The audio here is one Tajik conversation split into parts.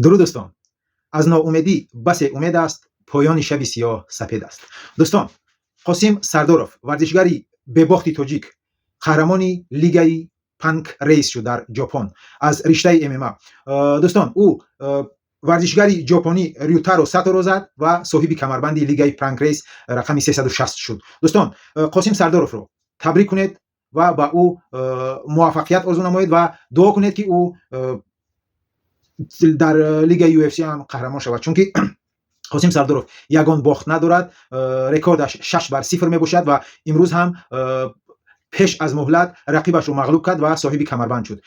Дуруд, дӯстон! Аз ноумедӣ басе умед аст, поёни шаби сиёҳ сапед аст. Дӯстон, Қосим Сардоров, варзишгари бебохти тоҷик, қаҳрамони лигаи Панкрайс шуд дар Ҷопон аз риштаи ММА. Дӯстон, ӯ варзишгари ҷопонӣ Рютаро Саторо зад ва соҳиби камарбанди лигаи Панкрайс рақами 360 шуд. Дӯстон, Қосим Сардоровро табрик кунед ва ба ӯ муваффақият орзу намоед ва дуо кунед, ки ӯ дар лигаи UFC ҳам қаҳрамон шавад, чунки Қосим Сардоров ягон бохт надорад, рекордаш 6 бар 0 мебошад ва имрӯз ҳам пеш аз муҳлат рақибашро мағлуб кард ва соҳиби камарбанд шуд.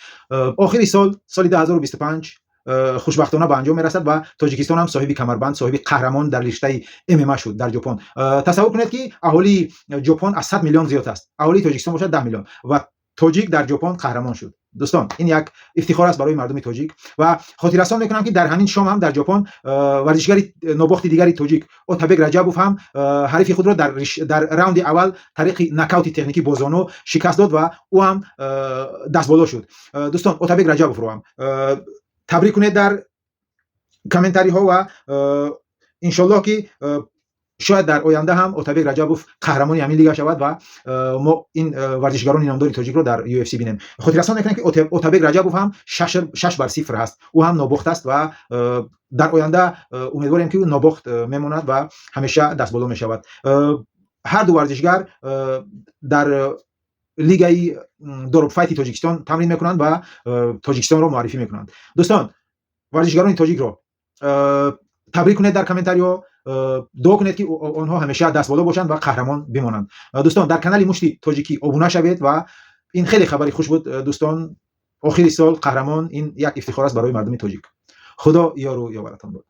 Охири сол, соли 2025 хушбахтона ба анҷом мерасад ва Тоҷикистон ҳам соҳиби камарбанд, соҳиби қаҳрамон дар риштаи ММА шуд дар Ҷопон. Тасаввур кунед, ки аҳолии Ҷопон аз 100 миллион зиёд аст, аҳолии Тоҷикистон бошад 10 миллион ва тоҷик дар Ҷопон қаҳрамон шуд. Дӯстон, ин як ифтихор аст барои мардуми тоҷик. Ва хотиррасон мекунам, ки дар ҳамин шом ҳам дар Ҷопон варзишгари нобохти дигари тоҷик Отабек Раҷабов ҳам ҳарифи худро дар раунди аввал тариқи нокаути техникӣ бо зону шикаст дод ва ӯ ҳам дастболо шуд. Дӯстон, Отабек Раҷабовро ҳам табрик кунед дар комментариҳо ва иншоллоҳ, ки шояд дар оянда ҳам Отабек Раҷабов қаҳрамони ҳамин лига шавад ва мо ин варзишгарони номдори тоҷикро дар UFC бинем. Хотиррасон мекунам, ки Отабек Раҷабов ҳам 6 бар 0 ҳаст, ӯ ҳам нобохт аст ва дар оянда умедворем, ки ӯ нобохт мемонад ва ҳамеша дастболо мешавад. Ҳар ду варзишгар дар лигаи Доробфайти Тоҷикистон тамрин мекунанд ва Тоҷикистонро муаррифӣ мекунанд. Дӯстон, варзишгарони тоҷикро табрик кунед дар комментариҳо, дуо кунед, ки онҳо ҳамеша дастболо бошанд ва қаҳрамон бимонанд. Дӯстон, дар канали Мушти Тоҷикӣ обуна шавед. Ва ин хеле хабари хуш буд, дӯстон. Охири сол қаҳрамон, ин як ифтихор аст барои мардуми тоҷик. Худо ёру ёваратон бод.